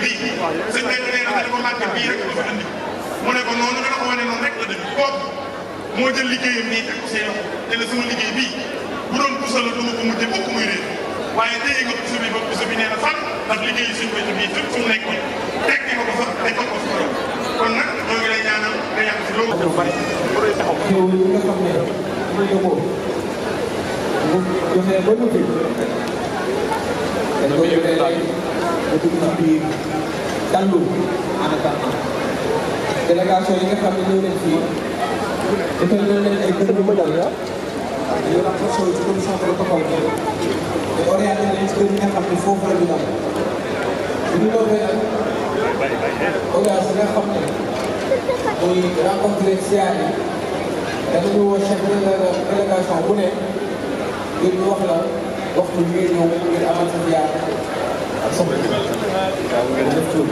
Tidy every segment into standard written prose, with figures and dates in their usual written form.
bii sëñ bi nee na ko màgg bii rek la fa andi mu ne ko noonu nga ko wane noonu rek la def kooku moo jël liggéeyam nii teg ko say loxo te la sama liggéey bii bu doon puso la duma ko mujjee bokk muy réer waaye téye nga puso bi ba puso bi nee na fan ndax liggéeyu suñu béykat bii fépp fu mu nekkoon teg nga ko fa teg ko fa kon nag ñoo ngi lay ñaanal nga yàgg si loolu. xew yi nga xam ne mooy yóbboo bu joxee ba noppi dañ ko joxee ba dugg ci biir dallu en attendant délégation yi nga xam ne ñëw nañ fii defal nañ leen ay gën yu dal ñu renforcer ci commission protocole te orienté leen ci kër yi nga xam ne foofu la ñu dal bu ñu doxee nag audience yi nga xam ne muy rencontré siyaar yi danañu woo chef de délégation bu ne ngir ñu wax la waxtu bi ngay ñëw ngir amal sa siyaar ak soxla waaw ngeen def tur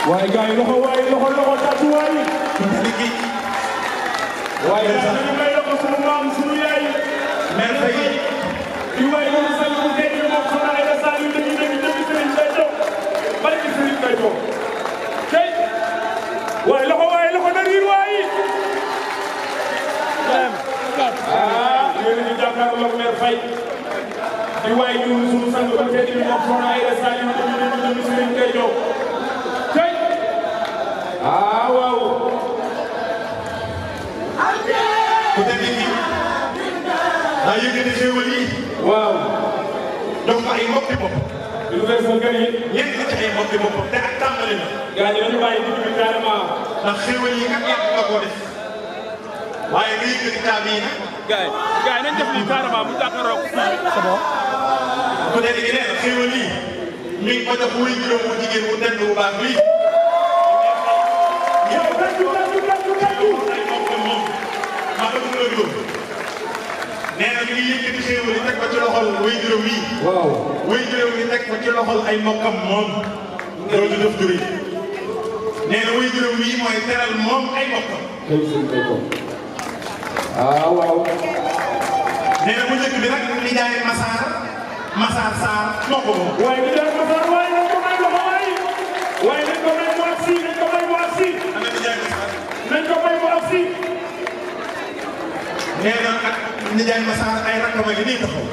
waaye gars yi loxo tàccu waay waaye dañu may loxo sunu maam sunu yaay mère Faye yu waay ñu sa lu nekk moom Sokhna Aida Sall yu dëgg Serigne Béthio barki Serigne Béthio tey waaye loxo na riir waay yéen a ngi jàkkaarloo ak mère Faye di waay ñu sunu sang ba tey moom Sokhna Aida Sall yu dëgg Serigne Béthio tey waaw ku tedd gi daa yëkkati xéewal yi waaw jox ko ay mbokki bopp lu fees sa kër yi ñenn ci ay mbokki bopp te ak tàmbali na gaa ñi dañu bàyyi digg bi carrément ndax xéewal yi kat yàgg nga koo def waaye nga yëkkati caabi yi nag gaa yi nañ def lii carrément mu jàkkaaroo c'est bon ku tedd gi nee na xéewal yi mi ngi ko jox wuy juróom bu jigéen bu tedd bu baax lii yow kaddu ay mbokk moom ma ko dugg la juróom nee na mi ngi yëkkati xéewal yi teg ko ci loxol wuy juróom yi waaw wuy juróom yi teg ko ci loxol ay mbokkam moom loolu def juri nee na wuy juróom yi mooy teral moom ay mbokkam waaw nee na bu njëkk bi nag li jaay Massar Sarr moo ko moom waaye li jaay Massar waaye nañ ko may loxo waaye nañ ko may mu agsi nañ ko may mu agsi ana li jaay Massar nañ ko may mu agsi nee na ak nijaay Massar ay rakkam yi nii taxaw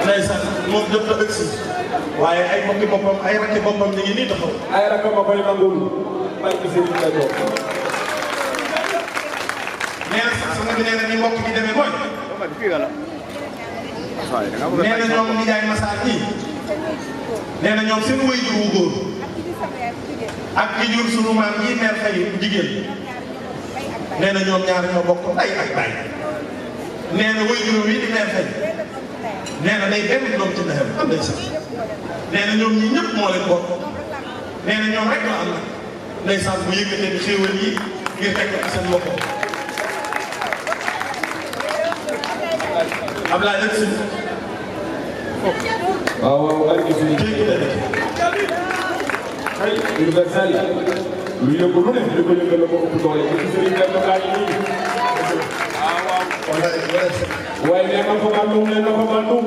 ndeysaan moom jot na ëgsi waaye ay mbokki boppam ay rakki boppam ñu ngi nii taxaw ay rakkam ma koy nangul may ci seen Béthio nee na sax sama bi nee na ni mbokk bi demee mooy nee na ñoom nijaay Massar kii nee na ñoom seen waajur wu góor ak ki jur sunu maam yi mère Faye jigéen nee na ñoom ñaar ñoo bokk ndey ak baay nee na waajur wi di mère Faye nee na day benn doom ci ndeyam am nañ sax nee na ñoom ñi ñëpp moo leen bokk nee na ñoom rek la am na ndeysaan bu yëkkatee ni xéewal yi ngir teg ko seen loxo Ablaye ak suñu waaw ay gis ni ay universel lu yëngu lu ne li ko yëngal la ko ëpp doole ci Serigne Béthio gaa yi nii waaye nee na ko bandum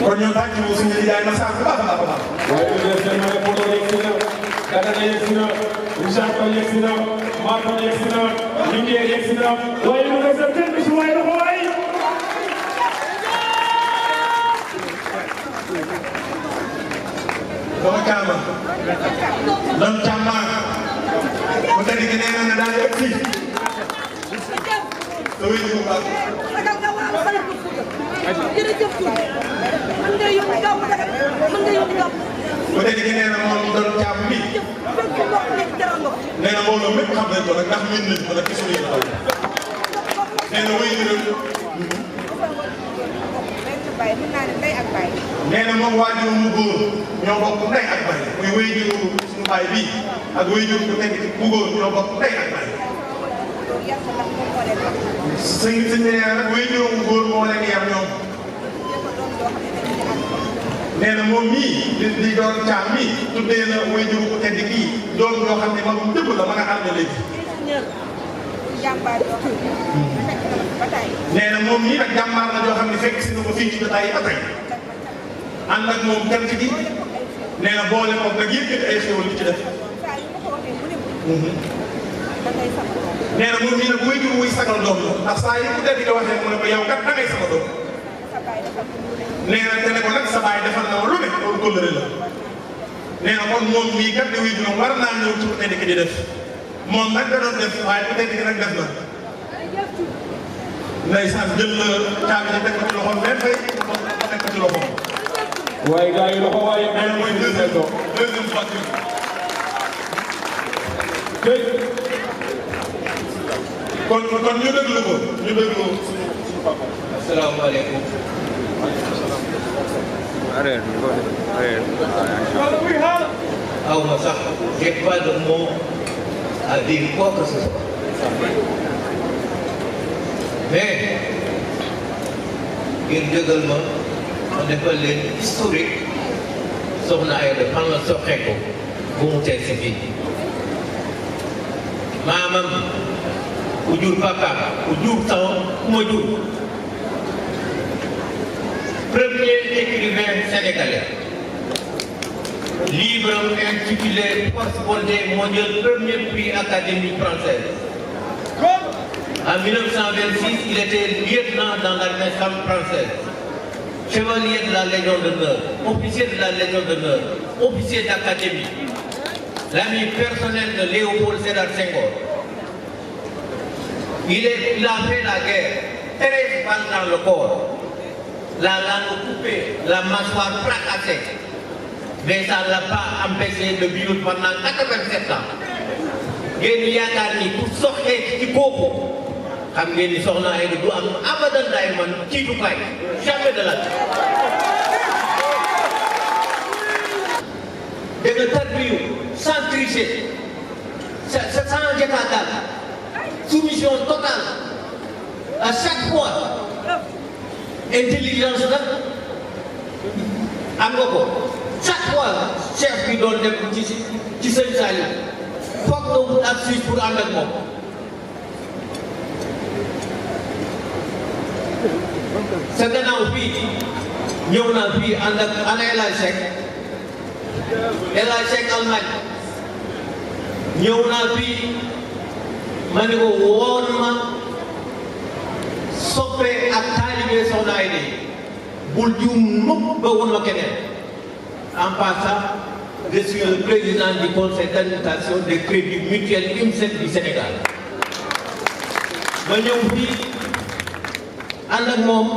kon ñun daal di suñu nijaay Massar bu baax a baax a baax. waaye universel ma ne Poto yegg si na Dagana yegg si na Richard Toll yegg si na Marton yegg si na Linguère yegg si na waaye universel kenn du si waay loxo waay dama caama doon caama bu tedd gi nee na daal di ëpp fii te wéy di ko baax bu tedd gi nee na moom doon caam bi nee na mbooloo mépp xam nañ ko nag ndax miin nañ ko nag gis nañ ko nee na wéy di nee na moom waajur mu góor ñoo bokk ndey ak baay muy waajur suñu baay bii ak waajur bu nekk bu góor ñoo bokk ndey ak baay sëñ nee na nag waajur mu góor moo leen yar ñoom nee na moom mii di doon caam mii tuddee na way juru ko tedd kii doom yoo xam ne magum dëgg la ma nga ànd léegi. nee na moom mii nag jàmbaar la joo xam ne fekk si na ko fii ci jotaay yi ba tey ànd ak moom jant gi nee na boole moom nag yëkkati ay xéwal li ci def. nee na moom mii nag way juru wuy sagal doom la ndax saa yi ku tedd di waxee mu ne ko yow kat da ngay sama doom. nee na te ne ko nag sa baay defal na ma lu ne loolu kóllëre la. nee na kon moom mii kat di wuy juróom war naa ñëw ci ku tedd ki di def moom nag da doon def waaye ku tedd ki nag def na. ndeysaan jël la caabi ji teg ko ci loxoom même fay teg ko ci loxoom. waaye gars yi loxo waaye nee na mooy deuxième voiture. kon ñu déglu ko ñu déglu suñu papa. asalaamaaleykum. aw ma sax j'ai pas de mot à dire quoi que ce soit. mais ngir dëggal ma defal leen historique Sokhna Aida fan la soxee ko bu mu teg si fii. maamam ku jur papa ku jur taw ku ma jur. premier écrivain sénégalais. livre intitulé Correspondé moo jël premier prix Académie française. En 1926, il était lieutenant dans l'armée française, chevalier de la Légion d'honneur, officier de la Légion d'honneur, officier d'académie, l'ami personnel de Léopold Sédar Senghor. Il a fait la guerre, 13 balles dans le corps, la langue coupée, la mâchoire fracassée. Mais ça ne l'a pas empêché de vivre pendant 87 ans. ngeen yaakaar ni pour soxee ci kooku xam ngeen ni Sokhna Aida du am abadan daay man ciitukaay jamais de la vie. da nga tarbiyu sans tricher sans état d'âme, soumission totale à chaque fois. intelligence nag am nga ko chaque fois chef bi doon dem ci sëñ Saliou foog nga wut ak suisse pour ànd ak moom. sa gannaaw fii ñëw naa fii ànd ak ana El Hadj Seck Allemagne ñëw naa fii ma ne ko woon ma soppe ak taalibe Sokhna Aida bul juum mukk ba woon ma keneen. en passant je suis le président du conseil d'administration des crédits mutuels UNICEF du Sénégal. ma ñëw fii ànd ak moom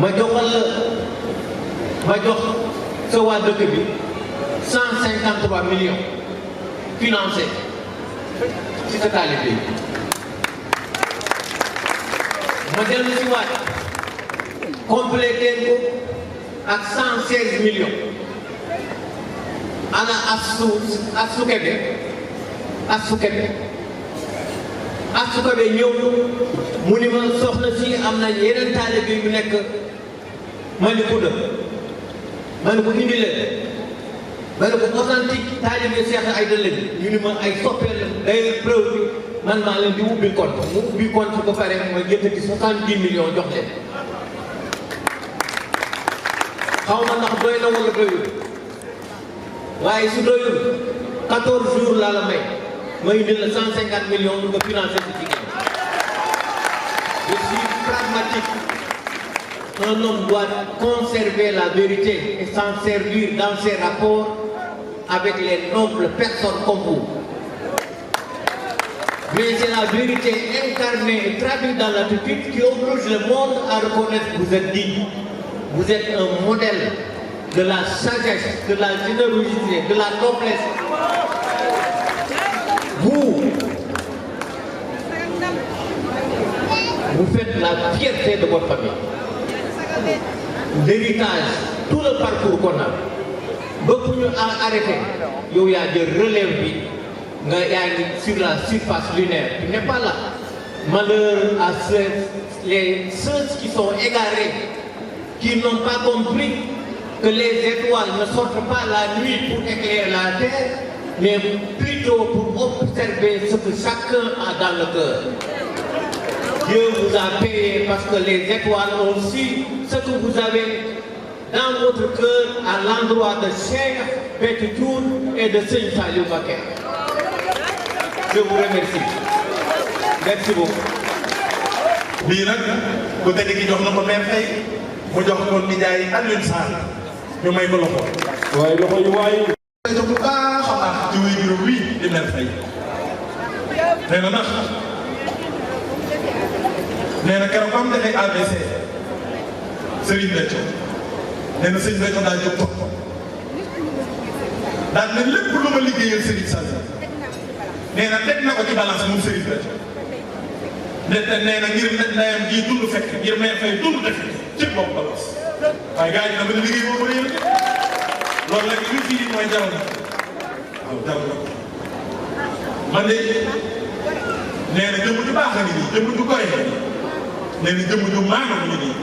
ma jox sa waa dëkk bi 153 millions financés ci sa taalibe bi. ma dellu si waat complété ko ak 116 millions ana Astou Kébé ñëw mu ni ma soxna si am na yeneen taalibe yu nekk Malicounda ma ne ko indi leen ma ne ko authentique taalibe Cheikh Aida lañ ñu ni ma ay soppeel day preuve bi man maa leen di ubbi compte mu ubbi compte ba pare ma yëkkati 70 millions jox leen. xaw ma ndax doy na wala doyul waaye su doyul 14 jours laa la may ma indi la 150 millions nga financé ci jigéen. je suis pragmatique. Un homme doit conserver la vérité et s'en servir dans ses rapports avec les nobles personnes comme vous. Mais c'est la vérité incarnée et traduite dans l'attitude qui oblige le monde à reconnaître que vous êtes digne. Vous êtes un modèle de la sagesse, de la générosité, de la noblesse. Vous faites la fierté de votre famille. L'héritage, tout le parcours qu'on a. Beaucoup nous ont arrêté. Il y a des relèves sur la surface lunaire. Tu n'es pas là. Malheur à ceux qui sont égarés, qui n'ont pas compris que les étoiles ne sortent pas la nuit pour éclairer la terre, mais plutôt pour observer ce que chacun a dans le cœur. Dieu vous a payé parce que les étoiles ont su ce que vous avez dans votre cœur à l'endroit de Cheikh Béthio Thioune et de Serigne Saliou Mbacké. Je vous remercie. Merci beaucoup. bii nag bu tedd gi jox na ko mère Faye mu jox ko nijaay Alioune Sarr ñu may ko loxo. waaye loxo yu waay. jox bu baax a baax ci wuy juróom wii di mère Faye. nee na nag nee na keroog ba mu defee ABC Serigne Béthio nee na Serigne Béthio daal jóg topp daal ne lépp lu ma liggéeyal Serigne Saliou nee na teg na ko ci balance moom Serigne Béthio. nee na ngir ndeyam ji dund fekk ngir mère Faye dund def ci bopp balance waaye gars yi dama ne liggéey boobu réew loolu nag li fii mooy jaral na waaw jaral na man de nee na jëmm ju baax a ngi nii jëmm ju koy nee na jëmm ju maanu ngi nii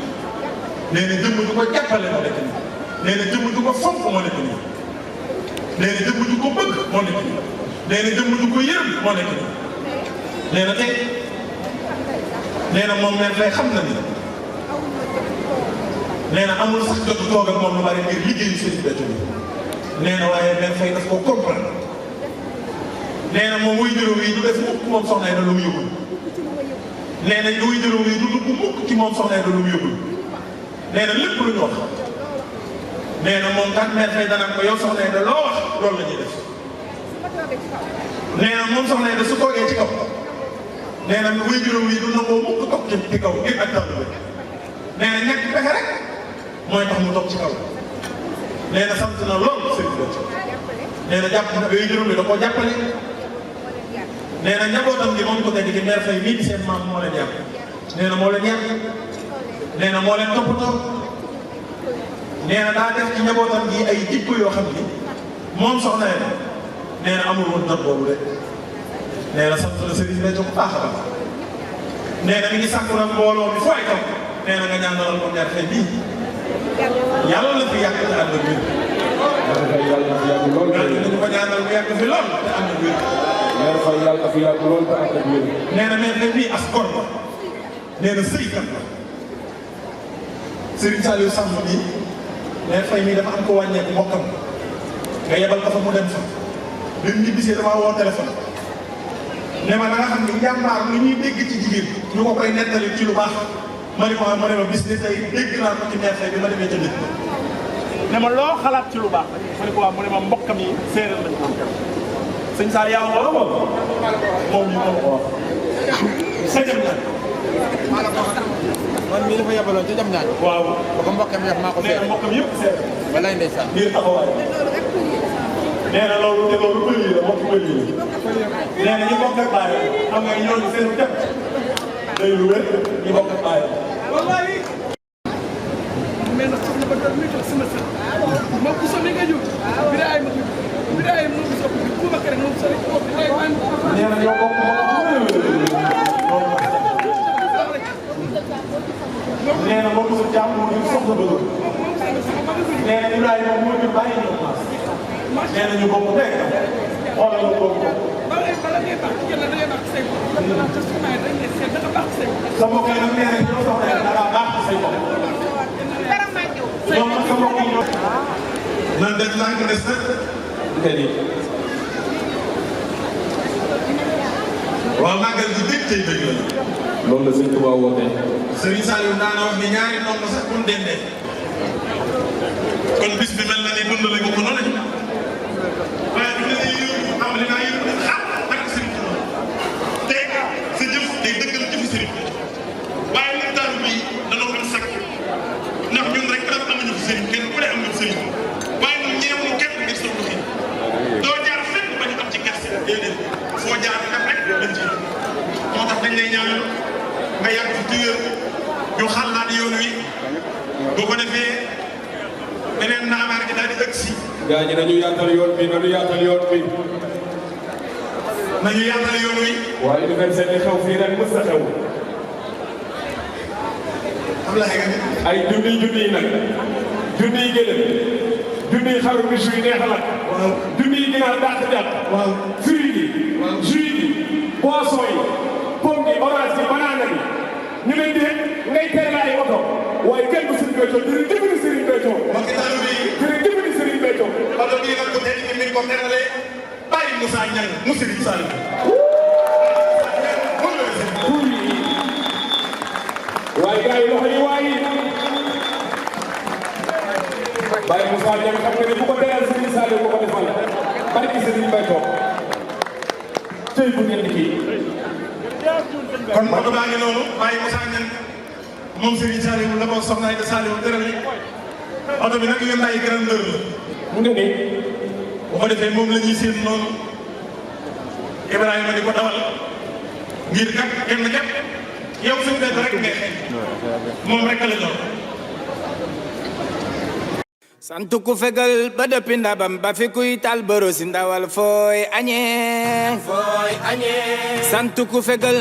nee na jëmm ju ko jàppale moo nekk nii nee na jëmm ju ko fonk moo nekk nii nee na jëmm ju ko bëgg moo nekk nii nee na jëmm ju ko yërëm moo nekk nii nee na tey nee na moom mère Faye xam na ni nee na amul sax jotu toog ak moom lu bari ngir liggéeyu Serigne Béthio bi nee na waaye mère Faye daf ko comprendre nee na moom wuy juróom yi du def mukk moom Sokhna Aida lu mu yóbbul nee na wuy juróom yi du dugg mukk ci moom Sokhna Aida lu mu yóbbul nee na lépp lu ñu wax nee na moom kat mère Faye dana ko yow Sokhna Aida loo wax loolu la ñuy def nee na moom Sokhna Aida su toogee ci kaw nee na wuy juróom yi du nangoo mukk toog ci kaw ngir ak taw bi nee na ñàkk pexe rek mooy tax mu toog ci kaw nee na sant na lool Serigne Béthio nee na jàpp na wuy juróom yi da koo jàppale nee na njabootam gi moom ko teg ci mère Faye mii di seen maam moo leen yàq nee na moo leen yàq nee na moo leen toppatoo nee na daa def ci njabootam gi ay jikko yoo xam ni moom Sokhna Aida nee na amul woon jot boobu de. nee na sant na Serigne Béthio bu baax a baax nee na mi ngi sàkku nag mbooloo mi fooy toog nee na nga ñaanalal ko mère Faye bii yàlla la fi yàgg te ànd ak wér. yàlla na fi yàgg lool. nañu ko ñaanal mu yàgg fi lool te ànd ak wér. mère Faye yàlla na fi yàgg lool te ànd ak wér. nee na mère Faye bii as gor la nee na sëykat la Serigne Saliou Samb bii mère Faye mii dafa am ko wàññeeku mbokkam nga yebal ko fa mu dem fa bi mu ñibbisee damaa woo téléphone. ne ma nga xam ne njàmbaar lu ñuy dégg ci jigéen ñu ko koy nettali ci lu baax ma ne ma bis ni tey dégg naa ko ci mère Faye bi ma demee ca nit ne ma loo xalaat ci lu baax ma ne ko waaw mu ne ma mbokkam yi séeréer lañ ko am sëñ Sall yaa ma wala moom ñu ko wax sëñam ñaan man mii dafa yabaloon ci jam ñaan waaw ba ko mbokkam yëpp maa ko nee na mbokkam yëpp séeréer walaay ndeysaan ngir taxawaay nee na loolu te loolu bëri la mbokk bëri la nee na ñi bokk ak baay xam nga ñooñu seen jëm day lu wér ñi bokk ak baay wallahi mais nag soxna ba doon muy toog sama sën moom bu soobee nga jóg bidaay ma bidaay moom bu soobee bu ma kere moom sori ko bidaay ma nee na ñoo bokk nee na moom su jàmm moo ñu soxla bëgg nee na Ibrahima moo ñu bàyyi ñu maas nee na ñu bokk teg xoolal ñu bokk bala ngay baax ci yàlla da ngay baax say bopp te soxna yi dañ ne seet da nga baax say bopp sa mbokk yi nag nee na ñoo soxla da nga baax ci say bopp ñoom nag sa mbokk yi ñoo nan def naa ko des nag waaw màggal gi dégg tey dëgg la loolu la sëñ Tuubaa woote Serigne Saliou daana wax ni ñaari ndongo sax bu ñu dendee kon bis bi mel na ni dund lañ ko noonu waaye bi nga yëngu am li naa yëngu xaar ak Serigne Touba tey sa jëf day dëggal jëfu Serigne waaye ñun daal bi danoo am sakk ndax ñun rek dafa amuñu fi Serigne kenn ku ne am na Serigne waaye ñun ñeewuñu kenn ngir sa doxin doo jaar fenn ba ñu am ci gerte déedéet foo jaar def rek lañ ci moo tax dañ lay ñaanal nga yàgg fi téyër ñu xalaat yoon wi boo ko defee beneen naamaar gi daal di ëgg si. gaa ñi nañu yaatal yoon bi nañu yaatal yoon bi. nañu yaatal yoon wi. waaye du mel seen xew fii ren mës a xew. ay junniy nag junniy gëlëm junniy xaru bi suy neexalat junniy ginaar dàq jàpp fruit yi jus yi boisson yi pomme yi orange yi banana yi ñu leen di ngay tere ay oto waaye kenn du Serigne Béthio jërëjëf di Serigne Béthio jërëjëf di Serigne Béthio oto bii nag ko tey ni mi ko terale bàyyi Moussa Niang mu Serigne Saliou waaye gars yi loxo yi waaye Baye Moussa Niang xam nga ne bu ko teral Serigne Saliou bu ko defal barki Serigne Béthio tey bu ngeen di kii kon oto baa ngi noonu Baye Moussa Niang moom Serigne Saliou la ko Sokhna Aida Saliou terale oto bi nag yéen ay grandeur la mu ngi nii bu ko defee moom la ñuy séen noonu Ibrahima di ko dawal ngir kat kenn képp yow suñu benn rek ngay xëy moom rek la ñor. sant ku fegal ba dëppi ndabam ba fi kuy tal borosi ndawal fooy añee sant ku fegal